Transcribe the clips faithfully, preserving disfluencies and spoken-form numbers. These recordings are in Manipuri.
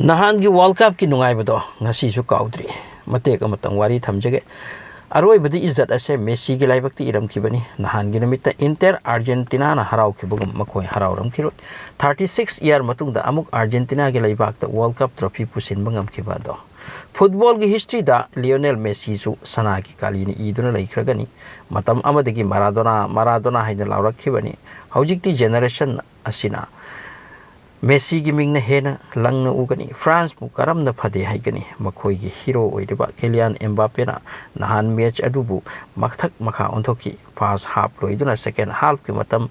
ꯅꯍꯥꯟꯒꯤ World Cupꯀꯤ ꯅꯨꯡꯉꯥꯏꯕꯗꯣ ꯉꯁꯤꯁꯨ ꯀꯥꯎꯗ꯭ꯔꯤ꯫ ꯃꯇꯦꯛ ꯑꯃꯇꯪ ꯋꯥꯔꯤ ꯊꯝꯖꯒꯦ꯫ ꯑꯔꯣꯏꯕꯗ ꯏꯖꯠ ꯑꯁꯦ ꯃꯦꯁꯤꯒꯤ ꯂꯥꯏꯕꯛꯇ ꯏꯔꯝꯈꯤꯕꯅꯤ꯫ ꯅꯍꯥꯟꯒꯤ ꯅꯨꯃꯤꯠꯇ Inter Argentinaꯅ ꯍꯔꯥꯎꯈꯤꯕꯒꯨꯝ ꯃꯈꯣꯏ ꯍꯔꯥꯎꯔꯝꯈꯤꯔꯣꯏ꯫ Thirty six year ꯃꯇꯨꯡꯗ ꯑꯃꯨꯛ Argentinaꯒꯤ ꯂꯩꯕꯥꯛꯇ World Cup trophy ꯄꯨꯁꯤꯟꯕ ꯉꯝꯈꯤꯕ ꯑꯗꯣ꯫ Footballꯒꯤ historyꯗ Lionel Messiꯁꯨ ꯁꯅꯥꯒꯤ ꯀꯥꯂꯤꯅ ꯏꯗꯨꯅ ꯂꯩꯈ꯭ꯔꯒꯅꯤ꯫ ꯃꯇꯝ ꯑꯃꯗꯒꯤ Maradona, Maradona ꯍꯥꯏꯅ ꯂꯥꯎꯔꯛꯈꯤꯕꯅꯤ꯫ ꯍꯧꯖꯤꯛꯇꯤ generation ꯑꯁꯤꯅ ꯃꯦꯁꯤꯒꯤ ꯃꯤꯡꯅ ꯍꯦꯟꯅ ꯂꯪꯅ ꯎꯒꯅꯤ꯫ ꯐ꯭ꯔꯥꯟꯁꯄꯨ ꯀꯔꯝꯅ ꯐꯗꯦ ꯍꯥꯏꯒꯅꯤ? ꯃꯈꯣꯏꯒꯤ hero ꯑꯣꯏꯔꯤꯕ ꯀꯤꯂꯤꯌꯥꯟ ꯑꯦꯝꯕꯥꯄꯦꯅ ꯅꯍꯥꯟ match ꯑꯗꯨꯕꯨ ꯃꯊꯛ ꯃꯈꯥ ꯑꯣꯟꯊꯣꯛꯈꯤ꯫ First half ꯂꯣꯏꯗꯨꯅ second halfꯀꯤ ꯃꯇꯝ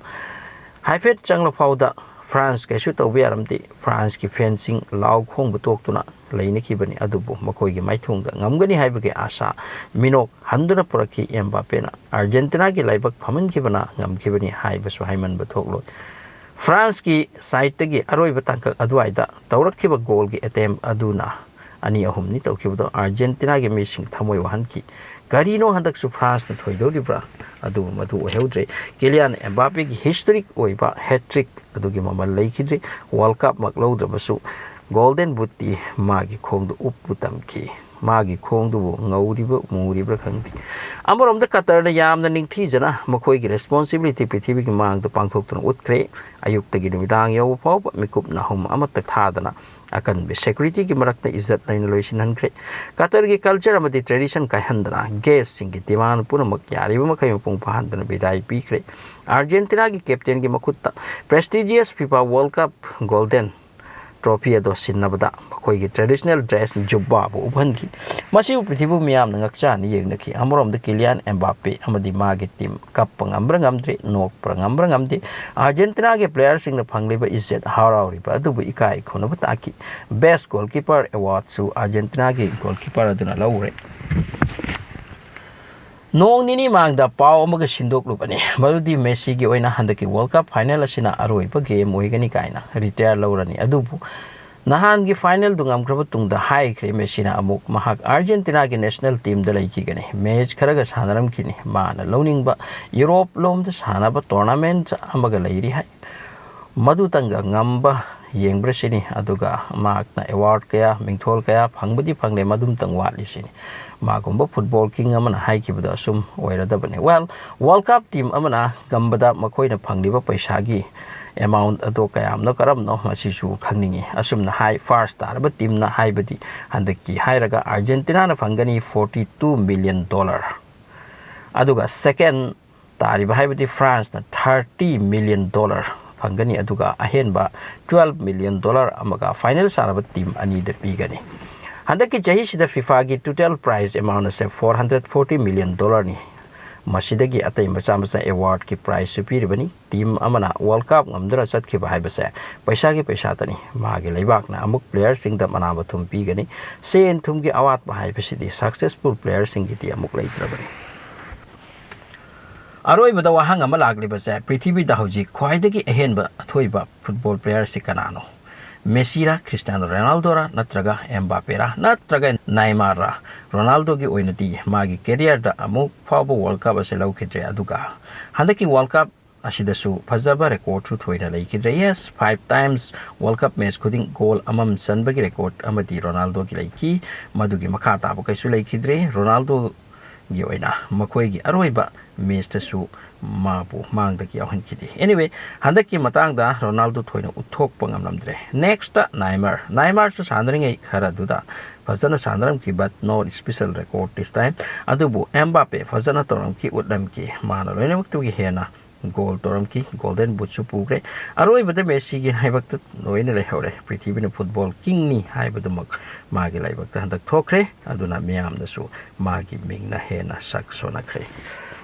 ꯍꯥꯏꯐꯦꯠ ꯆꯪꯂ ꯐꯥꯎꯗ ꯐ꯭ꯔꯥꯟꯁ ꯀꯩꯁꯨ ꯇꯧꯕ ꯌꯥꯔꯝꯗꯦ꯫ ꯐ꯭ꯔꯥꯟꯁꯀꯤ fanꯁꯤꯡ ꯂꯥꯎ ꯈꯣꯡꯕ ꯇꯣꯛꯇꯨꯅ ꯂꯩꯅꯈꯤꯕꯅꯤ꯫ ꯑꯗꯨꯕꯨ ꯃꯈꯣꯏꯒꯤ ꯃꯥꯏꯊꯣꯡꯗ ꯉꯝꯒꯅꯤ ꯍꯥꯏꯕꯒꯤ ꯑꯥꯁꯥ ꯃꯤꯅꯣꯛ ꯍꯟꯗꯨꯅ ꯄꯨꯔꯛꯈꯤ꯫ ꯑꯦꯝꯕꯥꯄꯦꯅ Argentinaꯒꯤ ꯂꯥꯏꯕꯛ ꯐꯃꯟꯈꯤꯕꯅ ꯉꯝꯈꯤꯕꯅꯤ ꯍꯥꯏꯕꯁꯨ ꯍꯥꯏꯃꯟꯕ ꯊꯣꯛꯂꯣꯏ꯫ ꯐ꯭ꯔꯥꯟꯁꯀꯤ sideꯇꯒꯤ ꯑꯔꯣꯏꯕ ꯇꯥꯡꯀꯛ ꯑꯗꯨꯋꯥꯏꯗ ꯇꯧꯔꯛꯈꯤꯕ goalꯒꯤ attempt ꯑꯗꯨꯅ ꯑꯅꯤ ꯑꯍꯨꯝꯅꯤ ꯇꯧꯈꯤꯕꯗꯣ Argentinaꯒꯤ ꯃꯤꯁꯤꯡ ꯊꯃꯣꯏ ꯋꯥꯍꯟꯈꯤ꯫ ꯀꯔꯤꯅꯣ ꯍꯟꯗꯛꯁꯨ ꯐ꯭ꯔꯥꯟꯁꯅ ꯊꯣꯏꯗꯧꯔꯤꯕ꯭ꯔꯥ? ꯑꯗꯨꯕꯨ ꯃꯗꯨ ꯑꯣꯏꯍꯧꯗ꯭ꯔꯦ꯫ ꯀꯤꯂꯤꯌꯥꯟ ꯑꯦꯝꯕꯥꯄꯦꯒꯤ historic ꯑꯣꯏꯕ hat-trick ꯑꯗꯨꯒꯤ ꯃꯃꯜ ꯂꯩꯈꯤꯗ꯭ꯔꯤ꯫ World Cupꯃꯛ ꯂꯧꯗ꯭ꯔꯕꯁꯨ Golden Bootꯇꯤ ꯃꯥꯒꯤ ꯈꯣꯡꯗ ꯎꯞꯄꯨ ꯇꯝꯈꯤ꯫ ꯃꯥꯒꯤ ꯈꯣꯡꯗꯨꯕꯨ ꯉꯧꯔꯤꯕ ꯃꯨꯔꯤꯕ꯭ꯔꯥ ꯈꯪꯗꯦ꯫ ꯑꯃꯔꯣꯝꯗ ꯀꯇꯔꯅ ꯌꯥꯝꯅ ꯅꯤꯡꯊꯤꯖꯅ ꯃꯈꯣꯏꯒꯤ responsibility ꯄ꯭ꯔꯤꯊꯤꯕꯤꯒꯤ ꯃꯥꯡꯗ ꯄꯥꯡꯊꯣꯛꯇꯨꯅ ꯎꯠꯈ꯭ꯔꯦ꯫ ꯑꯌꯨꯛꯇꯒꯤ ꯅꯨꯃꯤꯗꯥꯡ ꯌꯧꯕ ꯐꯥꯎꯕ ꯃꯤꯀꯨꯞ ꯅꯥꯍꯨꯝ ꯑꯃꯠꯇ ꯊꯥꯗꯅ ꯑꯀꯟꯕ securityꯒꯤ ꯃꯔꯛꯇ ꯏꯖꯠ ꯂꯩꯅ ꯂꯣꯏꯁꯤꯟꯍꯟꯈ꯭ꯔꯦ꯫ ꯀꯇꯔꯒꯤ culture ꯑꯃꯗꯤ tradition ꯀꯥꯏꯍꯟꯗꯅ guestꯁꯤꯡꯒꯤ demand ꯄꯨꯝꯅꯃꯛ ꯌꯥꯔꯤꯕ ꯃꯈꯩ ꯃꯄꯨꯡ ꯐꯥꯍꯟꯗꯨꯅ ꯕꯤꯗꯥꯏ ꯄꯤꯈ꯭ꯔꯦ꯫ Argentinaꯒꯤ captainꯒꯤ ꯃꯈꯨꯠꯇ prestigious FIFA World Cup Golden Trophy ꯑꯗꯣ ꯁꯤꯟꯅꯕꯗ ꯃꯈꯣꯏꯒꯤ traditional dress ꯖꯨꯕꯥꯕꯨ ꯎꯞꯍꯟꯈꯤ꯫ ꯃꯁꯤꯕꯨ ꯄ꯭ꯔꯤꯊꯤꯕꯤ ꯃꯤꯌꯥꯝꯅ ꯉꯛꯆꯥꯅ ꯌꯦꯡꯅꯈꯤ꯫ ꯑꯃꯔꯣꯝꯗ ꯀꯤꯂꯤꯌꯥꯟ ꯑꯦꯝꯕꯥꯄꯦ ꯑꯃꯗꯤ ꯃꯥꯒꯤ team ꯀꯞꯄ ꯉꯝꯕ꯭ꯔꯥ ꯉꯝꯗ꯭ꯔꯦ, ꯅꯣꯛꯄ꯭ꯔꯥ ꯉꯝꯕ꯭ꯔꯥ ꯉꯝꯗꯦ꯫ Argentinaꯒꯤ playerꯁꯤꯡꯅ ꯐꯪꯂꯤꯕ ꯏꯖꯠ ꯍꯔꯥꯎꯔꯤꯕ ꯑꯗꯨꯕꯨ ꯏꯀꯥꯏ ꯈꯨꯝꯅꯕ ꯇꯥꯈꯤ꯫ Best Goalkeeper Awardꯁꯨ Argentinaꯒꯤ goalkeeper ꯑꯗꯨꯅ ꯂꯧꯔꯦ꯫ ꯅꯣꯡ ꯅꯤꯅꯤ ꯃꯥꯡꯗ ꯄꯥꯎ ꯑꯃꯒ ꯁꯤꯟꯗꯣꯛꯂꯨꯕꯅꯤ, ꯃꯗꯨꯗꯤ ꯃꯦꯁꯤꯒꯤ ꯑꯣꯏꯅ ꯍꯟꯗꯛꯀꯤ World Cup final ꯑꯁꯤꯅ ꯑꯔꯣꯏꯕ game ꯑꯣꯏꯒꯅꯤ ꯀꯥꯏꯅ retire ꯂꯧꯔꯅꯤ꯫ ꯑꯗꯨꯕꯨ ꯅꯍꯥꯟꯒꯤ finalꯗꯨ ꯉꯝꯈ꯭ꯔꯕ ꯇꯨꯡꯗ ꯍꯥꯏꯈ꯭ꯔꯦ ꯃꯦꯁꯤꯅ ꯑꯃꯨꯛ ꯃꯍꯥꯛ Argentinaꯒꯤ national teamꯗ ꯂꯩꯈꯤꯒꯅꯤ꯫ Match ꯈꯔꯒ ꯁꯥꯟꯅꯔꯝꯈꯤꯅꯤ꯫ ꯃꯥꯅ ꯂꯧꯅꯤꯡꯕ Europe ꯂꯣꯝꯗ ꯁꯥꯟꯅꯕ tournament ꯑꯃꯒ ꯂꯩꯔꯤ ꯍꯥꯏ꯫ ꯃꯗꯨꯇꯪꯒ ꯉꯝꯕ ꯌꯦꯡꯕ꯭ꯔꯥ ꯁꯤꯅꯤ꯫ ꯑꯗꯨꯒ ꯃꯍꯥꯛꯅ award ꯀꯌꯥ, ꯃꯤꯡꯊꯣꯜ ꯀꯌꯥ ꯐꯪꯕꯗꯤ ꯐꯪꯂꯦ, ꯃꯗꯨꯝꯇꯪ ꯋꯥꯠꯂꯤ ꯁꯤꯅꯤ꯫ ꯃꯥꯒꯨꯝꯕ football king ꯑꯃꯅ ꯍꯥꯏꯈꯤꯕꯗꯣ ꯑꯁꯨꯝ ꯑꯣꯏꯔꯗꯕꯅꯤ꯫ Well, World Cup team ꯑꯃꯅ ꯉꯝꯕꯗ ꯃꯈꯣꯏꯅ ꯐꯪꯂꯤꯕ ꯄꯩꯁꯥꯒꯤ amount ꯑꯗꯣ ꯀꯌꯥꯝꯅꯣ ꯀꯔꯝꯅꯣ, ꯃꯁꯤꯁꯨ ꯈꯪꯅꯤꯡꯏ꯫ ꯑꯁꯨꯝꯅ ꯍꯥꯏ, first ꯇꯥꯔꯕ teamꯅ, ꯍꯥꯏꯕꯗꯤ ꯍꯟꯗꯛꯀꯤ ꯍꯥꯏꯔꯒ Argentinaꯅ ꯐꯪꯒꯅꯤ forty two million dollar꯫ ꯑꯗꯨꯒ second ꯇꯥꯔꯤꯕ, ꯍꯥꯏꯕꯗꯤ Franceꯅ thirty million dollar ꯐꯪꯒꯅꯤ꯫ ꯑꯗꯨꯒ ꯑꯍꯦꯟꯕ twelve million dollar ꯑꯃꯒ final ꯁꯥꯟꯅꯕ team ꯑꯅꯤꯗ ꯄꯤꯒꯅꯤ꯫ ꯍꯟꯗꯛꯀꯤ ꯆꯍꯤꯁꯤꯗ FIFAꯒꯤ total prize amount ꯑꯁꯦ four hundred forty million dollarꯅꯤ꯫ ꯃꯁꯤꯗꯒꯤ ꯑꯇꯩ ꯃꯆꯥ ꯃꯆꯥ awardꯀꯤ prizeꯁꯨ ꯄꯤꯔꯤꯕꯅꯤ꯫ Team ꯑꯃꯅ World Cup ꯉꯝꯗꯨꯅ ꯆꯠꯈꯤꯕ ꯍꯥꯏꯕꯁꯦ ꯄꯩꯁꯥꯒꯤ ꯄꯩꯁꯥꯇꯅꯤ꯫ ꯃꯥꯒꯤ ꯂꯩꯕꯥꯛꯅ ꯑꯃꯨꯛ playerꯁꯤꯡꯗ ꯃꯅꯥ ꯃꯊꯨꯝ ꯄꯤꯒꯅꯤ꯫ ꯁꯦꯟ ꯊꯨꯝꯒꯤ ꯑꯋꯥꯠꯄ ꯍꯥꯏꯕꯁꯤꯗꯤ successful playerꯁꯤꯡꯒꯤꯗꯤ ꯑꯃꯨꯛ ꯂꯩꯇ꯭ꯔꯕꯅꯤ꯫ ꯑꯔꯣꯏꯕꯗ ꯋꯥꯍꯪ ꯑꯃ ꯂꯥꯛꯂꯤꯕꯁꯦ, ꯄ꯭ꯔꯤꯊꯤꯕꯤꯗ ꯍꯧꯖꯤꯛ ꯈ꯭ꯋꯥꯏꯗꯒꯤ ꯑꯍꯦꯟꯕ ꯑꯊꯣꯏꯕ football playerꯁꯤ ꯀꯅꯥꯅꯣ? ꯃꯦꯁꯤꯔꯥ, ꯈ꯭ꯔꯤꯁꯇꯤꯌꯥꯅꯣ ꯔꯣꯅꯥꯜꯗꯣꯔꯥ, ꯅꯠꯇ꯭ꯔꯒ ꯑꯦꯝꯕꯥꯄꯦꯔꯥ, ꯅꯠꯇ꯭ꯔꯒ ꯅꯥꯏꯃꯥꯔꯔꯥ? ꯔꯣꯅꯥꯜꯗꯣꯒꯤ ꯑꯣꯏꯅꯗꯤ ꯃꯥꯒꯤ careerꯗ ꯑꯃꯨꯛ ꯐꯥꯎꯕ World Cup ꯑꯁꯤ ꯂꯧꯈꯤꯗ꯭ꯔꯦ꯫ ꯑꯗꯨꯒ ꯍꯟꯗꯛꯀꯤ World Cup ꯑꯁꯤꯗꯁꯨ ꯐꯖꯕ recordꯁꯨ ꯊꯣꯏꯅ ꯂꯩꯈꯤꯗ꯭ꯔꯦ꯫ Yes, five times World Cup match ꯈꯨꯗꯤꯡ goal ꯑꯃꯃꯝ ꯆꯟꯕꯒꯤ record ꯑꯃꯗꯤ ꯔꯣꯅꯥꯜꯗꯣꯒꯤ ꯂꯩꯈꯤ꯫ ꯃꯗꯨꯒꯤ ꯃꯈꯥ ꯇꯥꯕ ꯀꯩꯁꯨ ꯂꯩꯈꯤꯗ꯭ꯔꯦ꯫ ꯔꯣꯅꯥꯜꯗꯣꯒꯤ ꯑꯣꯏꯅ ꯃꯈꯣꯏꯒꯤ ꯑꯔꯣꯏꯕ matchꯇꯁꯨ ꯃꯥꯕꯨ ꯃꯥꯡꯗꯒꯤ ꯌꯥꯎꯍꯟꯈꯤꯗꯦ꯫ Anyway, ꯍꯟꯗꯛꯀꯤ ꯃꯇꯥꯡꯗ ꯔꯣꯅꯥꯜꯗꯣ ꯊꯣꯏꯅ ꯎꯠꯊꯣꯛꯄ ꯉꯝꯂꯝꯗ꯭ꯔꯦ꯫ Nextꯇ ꯅꯥꯏꯃꯥꯔ꯫ ꯅꯥꯏꯃꯥꯔꯁꯨ ꯁꯥꯟꯅꯔꯤꯉꯩ ꯈꯔꯗꯨꯗ ꯐꯖꯅ ꯁꯥꯟꯅꯔꯝꯈꯤ, but no special record this time꯫ ꯑꯗꯨꯕꯨ ꯑꯦꯝꯕꯥꯄꯦ ꯐꯖꯅ ꯇꯧꯔꯝꯈꯤ, ꯎꯠꯂꯝꯈꯤ꯫ ꯃꯥꯅ ꯂꯣꯏꯅꯃꯛꯇꯒꯤ ꯍꯦꯟꯅ goal ꯇꯧꯔꯝꯈꯤ, Golden Bootꯁꯨ ꯄꯨꯈ꯭ꯔꯦ꯫ ꯑꯔꯣꯏꯕꯗ ꯃꯦꯁꯤꯒꯤ ꯂꯥꯏꯕꯛꯇ ꯂꯣꯏꯅ ꯂꯩꯍꯧꯔꯦ꯫ ꯄ꯭ꯔꯤꯊꯤꯕꯤꯅ football kingꯅꯤ ꯍꯥꯏꯕꯗꯨꯃꯛ ꯃꯥꯒꯤ ꯂꯥꯏꯕꯛꯇ ꯍꯟꯗꯛ ꯊꯣꯛꯈ꯭ꯔꯦ꯫ ꯑꯗꯨꯅ ꯃꯤꯌꯥꯝꯅꯁꯨ ꯃꯥꯒꯤ ꯃꯤꯡꯅ ꯍꯦꯟꯅ ꯁꯛ ꯁꯣꯟꯅꯈ꯭ꯔꯦ꯫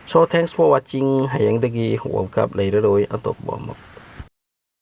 So, thanks for watching꯫ ꯍꯌꯦꯡꯗꯒꯤ World Cup ꯂꯩꯔꯔꯣꯏ, ꯑꯇꯣꯞꯄ ꯑꯃ